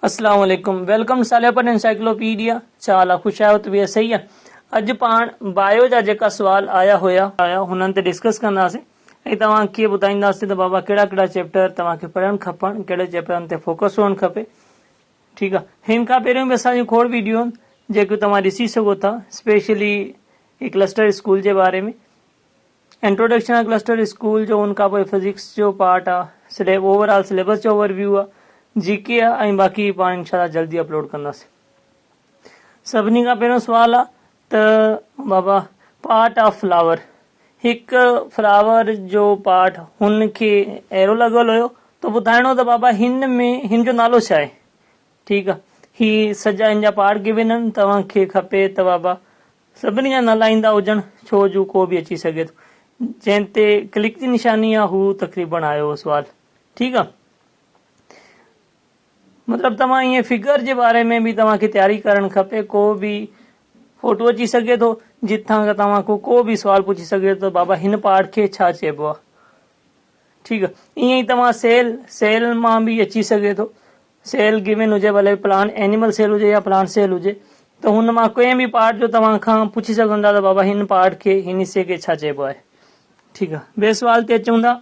اسلام عليڪم welcome صالح پر encyclopaedia ڇا حال آ خوش آهيو طبيعت صحيح آ اڄ پاڻ بايو جا جيڪا سوال آيا هيا هنن تي ڊسڪس ڪنداسين ۽ توهان کي ٻڌائينداسين ته بابا ڪهڙا ڪهڙا چيپٽر توهان کي پڙهڻ کپن ڪهڙي چيپٽرن تي فوڪس هئڻ کپي ٺيڪ آ هن کان پهريون به اسان جون کوڙ ويڊيو آهن جيڪيون توهان ڏسي سگهو ٿا اسپيشلي ڪلسٽر اسڪول جي باري ۾ انٽروڊڪشن آ ڪلسٽر اسڪول جو ان کان پوء فزڪس جو پارٽ آ سليب اوور آل سليبس جو اوور ويو آ جي ڪي آ ۽ باقي پاڻ انشاء الله جلدي اپلوڊ ڪنداسين سڀني کان پهريون سوال آ ته بابا پارٽ آف فلاور هڪ فلاور جو پارٽ هن کي ايرو لڳل هيو ته ٻڌائڻو ته بابا هن ۾ هن جو نالو ڇا آهي ٺيڪ آ هي سڄا هن جا پارٽ گيون آهن توهان کي کپي ته بابا سڀني جا نالا ايندا هجن ڇو جو ڪو به اچي سگهي ٿو جنهن تي ڪلڪ جي نشاني آ هو تقريبن آيو هو سوال ٺيڪ آ مطلب توهان ائين فگر جي باري ۾ به توهان کي تياري ڪرڻ کپي ڪو به فوٽو اچي سگهي ٿو جتان کان توهان کان ڪو به سوال پڇي سگهي ٿو بابا هن پارٽ کي ڇا چئبو آ ٺيڪ آ ائين ئي توهان سيل سيل مان به اچي سگهي ٿو سيل گيون هجي ڀلي پلانٽ اينيمل سيل هجي يا پلانٽ سيل هجي ته هن مان ڪنهن به پارٽ جو توهان کان پڇي سگهن ٿا ته بابا هن پارٽ کي هن حصي کي ڇا چئبو آهي ٺيڪ آهي ٻئي سوال تي اچون ٿا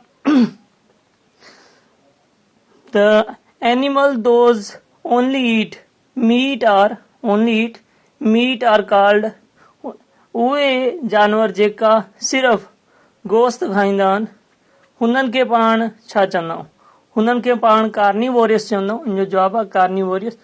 ته animal those only eat meat are only eat meat are called اهي جانور جيڪا صرف گوشت کائيندا آهن هنن کي پاڻ ڇا چوندا آهيون؟ هنن کي پاڻ ڪارنيووريس چوندا آهيون. ان جو جواب آهي ڪارنيووريس.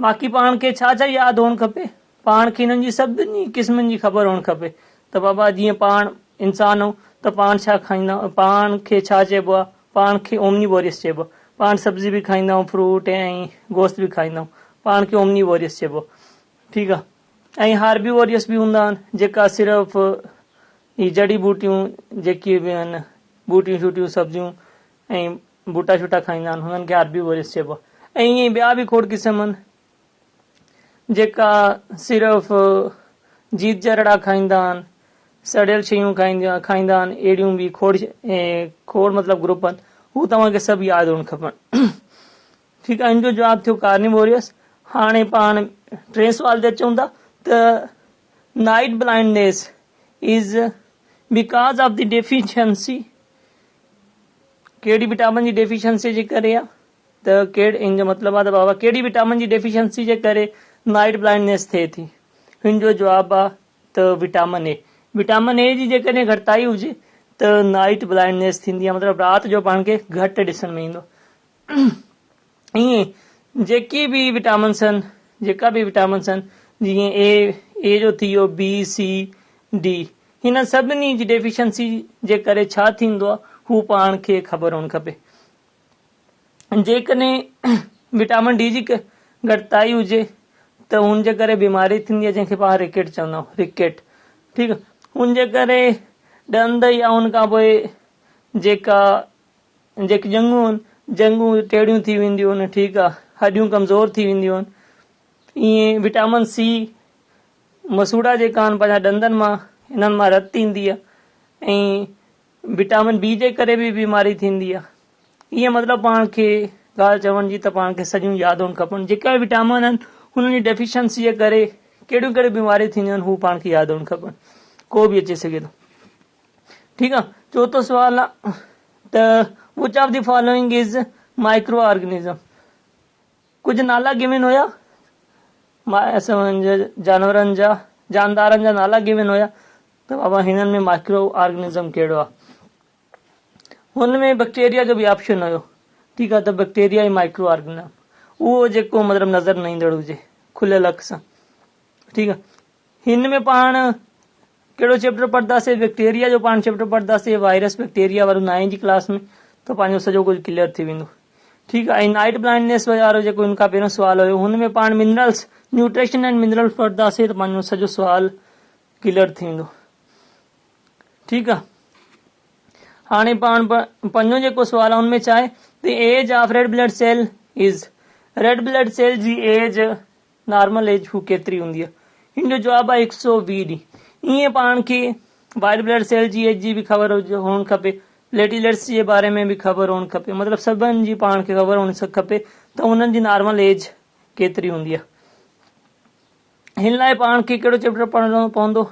باقي پاڻ کي ڇا ڇا ياد هئڻ کپي؟ پاڻ کي انهن جي سڀني قسمن جي خبر هئڻ کپي ته بابا جيئن پاڻ انسان آهيون ته پاڻ ڇا کائيندا آهيون، پاڻ کي ڇا چئبو آهي؟ پاڻ کي اومنيووريس چئبو آهي. پاڻ سبزي به کائيندا آهيون، فروٽ ۽ گوشت به کائيندا آهيون. پاڻ کي اومنيووريس چئبو آهي. ٺيڪ آهي. ۽ هاربيووريس به هوندا آهن جيڪا صرف هي جڙي ٻوٽيون جيڪي به آهن، ٻوٽيون شوٽيون سبزيون ۽ ٻوٽا شوٽا کائيندا آهن هنن کي هاربيوورس چئبو آهي ۽ ائين ئي ٻيا به کوڙ قسم آهن جيڪا صرف جيت جرڙا کائيندا آهن سڙيل شيون کائيندا کائيندا آهن اهڙيون به کوڙ کوڙ مطلب گروپ آهن هو توهان کي سڀ ياد هئڻ کپن ٺيڪ آهي ان جو جواب ٿيو ڪارنيووريس هاڻي پاڻ ٽئين سوال تي اچون ٿا ته night blindness is because of the deficiency ڪهڙي وٽامن جي ڊيفيشنسي جي ڪري آ ته ڪهڙ ان جو مطلب آ ته بابا ڪهڙي وٽامن جي ڊيفيشنسي جي ڪري نائٽ بلائنڊنيس ٿئي ٿي هن جو جواب آ ته وٽامن اي وٽامن اي جي جيڪڏهن گهٽتائي هجي ته نائٽ بلائنڊنيس ٿيندي آ مطلب رات جو پاڻ کي گهٽ ڏسڻ ۾ ايندو ائين جيڪي به وٽامنس آهن جيڪا به وٽامنس آهن جيئن اي اي جو ٿي ويو بي سي ڊي هن سڀني جي ڊيفيشنسي جي ڪري ڇا ٿيندو آهي هو پاڻ کي خبر هئڻ کپي جيڪڏهن وٽامن ڊي جي گهٽتائي هجي ته هن جي ڪري بيماري ٿيندي آهي جنهن کي پاڻ رڪيٽ چوندا آهيون رڪيٽ ٺيڪ هن جي ڪري ڏند يا ان کان پوء جيڪا جيڪي ڄنگهون آهن، ڄنگهون ٽيڙيون ٿي وينديون آهن، ٺيڪ آ، هڏيون ڪمزور ٿي وينديون آهن، ائين وٽامن سي مسوڙا جيڪا آهن پنهنجا ڏندن مان انهن مان رت ايندي آ ۽ وٽامن بي جي ڪري به بيماري ٿيندي آ. ائين مطلب پاڻ کي ڳالهه چوڻ جي ته پاڻ کي سڄيون ياد هئڻ کپن، جيڪا به وٽامن آهن انهن جي ڊيفيشنسي جي ڪري ڪهڙيون ڪهڙيون بيماريون ٿينديون آهن هو پاڻ کي ياد هئڻ کپن، ڪو به اچي سگهي ٿو. ٺيڪ آ چوٿون سوال آ ته which of the following is microorganism ڪجهه نالا گيون هيا جانورن جا جاندارن جا نالا گيون هيا ته بابا هنن ۾ مائڪرو آرگنزم ڪهڙو آ هن ۾ بيڪٽيريا جو به آپشن هيو ٺيڪ آ ته بيڪٽيريا ۽ مائڪرو آرگنزم اهو جيڪو مطلب نظر نه ايندڙ هجي کليل اک سان ٺيڪ آ هن ۾ پاڻ ڪهڙو چيپٽر پڙهنداسين بيڪٽيريا جو پاڻ چيپٽر پڙهنداسين وائرس بيڪٽيريا وارو نائين جي ڪلاس ۾ ته پنهنجو سڄو ڪجهه ڪليئر ٿي ويندو ٺيڪ آهي ۽ نائٽ بلائنڊنيس وارو جيڪو ان کان پهريون سوال هيو هن ۾ پاڻ منرلس نيوٽريشن اينڊ منرلس پڙهنداسين ته پنهنجو سڄو سوال ڪليئر ٿي ويندو ٺيڪ آهي هاڻي پاڻ پنجون جيڪو سوال آهي ان ۾ ڇا آهي ته age of red blood cell is red blood cell جي ايج نارمل ايج هو ڪيتري هوندي آهي؟ هن جو جواب آهي هڪ سئو ويهه ڏينهن. ائين پاڻ کي وائيٽ بلڊ سيل جي ايج جي به خبر هئڻ کپي، پليٽيليٽس جي باري ۾ به خبر هئڻ کپي، مطلب سڀن جي پاڻ کي خبر هئڻ کپي ته انهن جي نارمل ايج ڪيتري هوندي آهي. هن لاء پاڻ کي ڪهڙو چيپٽر پڙهڻو پوندو؟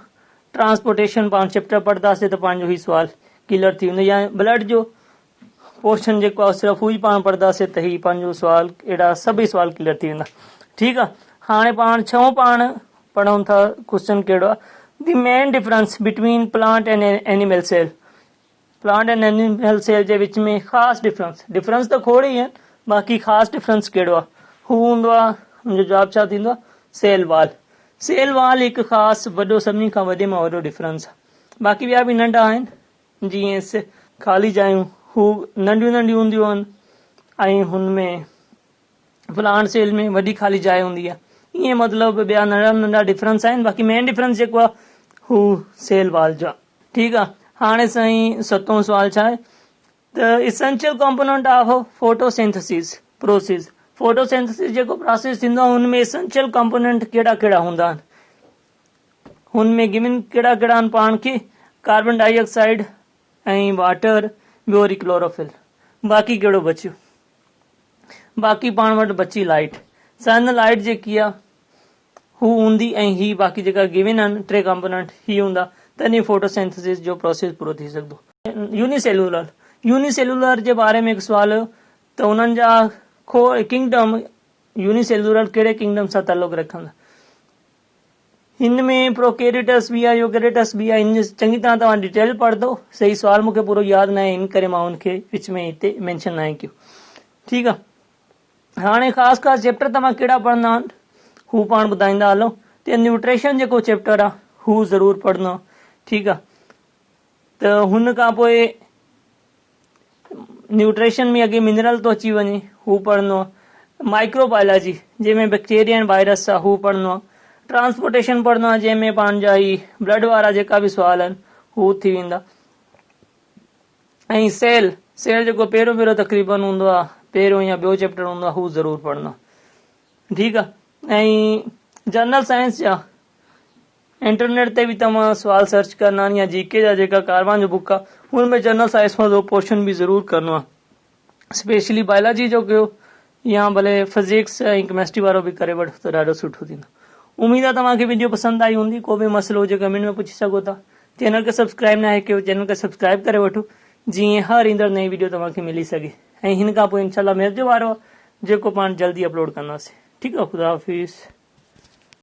ٽرانسپورٽيشن پاڻ چيپٽر پڙهنداسين ته پنهنجو هي سوال ڪليئر ٿي ويندو يا بلڊ جو پورشن جيڪو آهي صرف هو ئي پاڻ پڙهنداسين ته هي پنهنجو سوال اهڙا سڀئي سوال ڪليئر ٿي ويندا. ٺيڪ آهي، هاڻي پاڻ ڇهون پاڻ پڙهون ٿا. ڪوشچن ڪهڙو آهي؟ The main difference between plant and animal cell. Plant and animal cell جي وچ ۾ خاص ڊفرنس، ڊفرنس ته کوڙ ئي آهن، باقي خاص ڊفرنس ڪهڙو آهي؟ هو هوندو آهي، ان جو جواب ڇا ٿيندو آهي؟ Cell wall. سيل وال هڪ خاص وڏو سڀني کان وڏي مان وڏو ڊفرنس آهي. باقي ٻيا به ننڍا آهن، جيئن خالي جايون هو ننڍيون ننڍيون هونديون آهن ۽ هن ۾ پلانٽ سيل ۾ وڏي خالي جاء هوندي آهي. ائين مطلب ٻيا ننڍا ننڍا ڊفرنس آهن، باقي مين ڊفرنس جيڪو آهي هو سيل وال جو آهي. ٺيڪ آ، هاڻي سائين ستون سوال ڇا آهي ته essential component of photosynthesis process. Photosynthesis جيڪو پراسيس ٿيندو آهي ان ۾ اسينشل ڪمپونينٽ ڪهڙا ڪهڙا هوندا آهن؟ هن ۾ گون ڪهڙا ڪهڙا آهن پاڻ کي؟ ڪاربن ڊائي آڪسائيڊ ۽ واٽر، ٻيو وري ڪلوروفل. باقي ڪهڙو بچيو؟ باقي پاڻ وٽ بچي لائيٽ. سن لائيٽ جيڪي آهي هو هوندي ۽ هي باقي جيڪا گيون آهن ٽي ڪمپونينٽ هي هوندا تڏهن فوٽوسينٿيسز جو پروسيس پورو ٿي سگهندو. يوني سيلولر، يوني سيلولر جي باري ۾ هڪ سوال هيو ته انهن جا کو ڪنگڊم يوني سيلولر ڪهڙي ڪنگڊم سان تعلق رکندا. هن ۾ پروڪيريٽس به آهي يوڪيريٽس به آهي، هن جي چڱي طرح توهان ڊيٽيل پڙهندو. صحيح سوال مون کي پورو ياد ناهي ان ڪري مان ان کي وچ ۾ هتي مينشن ناهي ڪيو. ٺيڪ آهي. هاڻي خاص خاص چيپٽر توهان ڪهڙا پڙهندا آهن هو پاڻ ٻڌائيندا هلو ته نيوٽريشن جيڪو چيپٽر آهي هو ضرور پڙهندو. ٺيڪ آهي، ته هن کان پوء نيوٽريشن ۾ اڳي منرل ٿو اچي وڃي هو پڙهندو آهي. مائڪرو بايولاجي جنهن ۾ بيڪٽيريا ۽ وائرس آهي هو پڙهندو آهي. ٽرانسپورٽيشن پڙهندو آهي جنهن ۾ پنهنجا هي بلڊ وارا جيڪا به سوال آهن هو ٿي ويندا. ۽ سيل، سيل جيڪو پهريون پهريون تقريبن هوندو آ، پهريون يا ٻيو چيپٽر هوندو آ، هو ضرور پڙهندو آ. ٺيڪ آ. ۽ جنرل سائنس جا انٽرنيٽ تي به توهان سوال سرچ ڪرنا آهن يا جي ڪي جا جيڪا ڪاروان جو بڪ آ ان ۾ جنرل سائنس وارو پورشن به ضرور ڪرڻو آ. اسپيشلي بايولاجي جو ڪيو يا ڀلي فزڪس ۽ ڪيمسٽري وارو به ڪري وٺو ته ڏاڍو سٺو ٿيندو. اميد آ توهان کي وڊيو پسند آئي هوندي. ڪو به مسئلو هجي ڪمينٽ ۾ پڇي سگهو ٿا. چينل کي سبسڪرائب ناهي ڪيو چينل کي سبسڪرائب ڪري وٺو جيئن هر ايندڙ نئين وڊيو توهان کي ملي سگهي ۽ هن کان پوء انشاء الله ميٿ جو وارو آ جيڪو پاڻ جلدي اپلوڊ ڪنداسين. ٺيڪ آ خدا حافظ.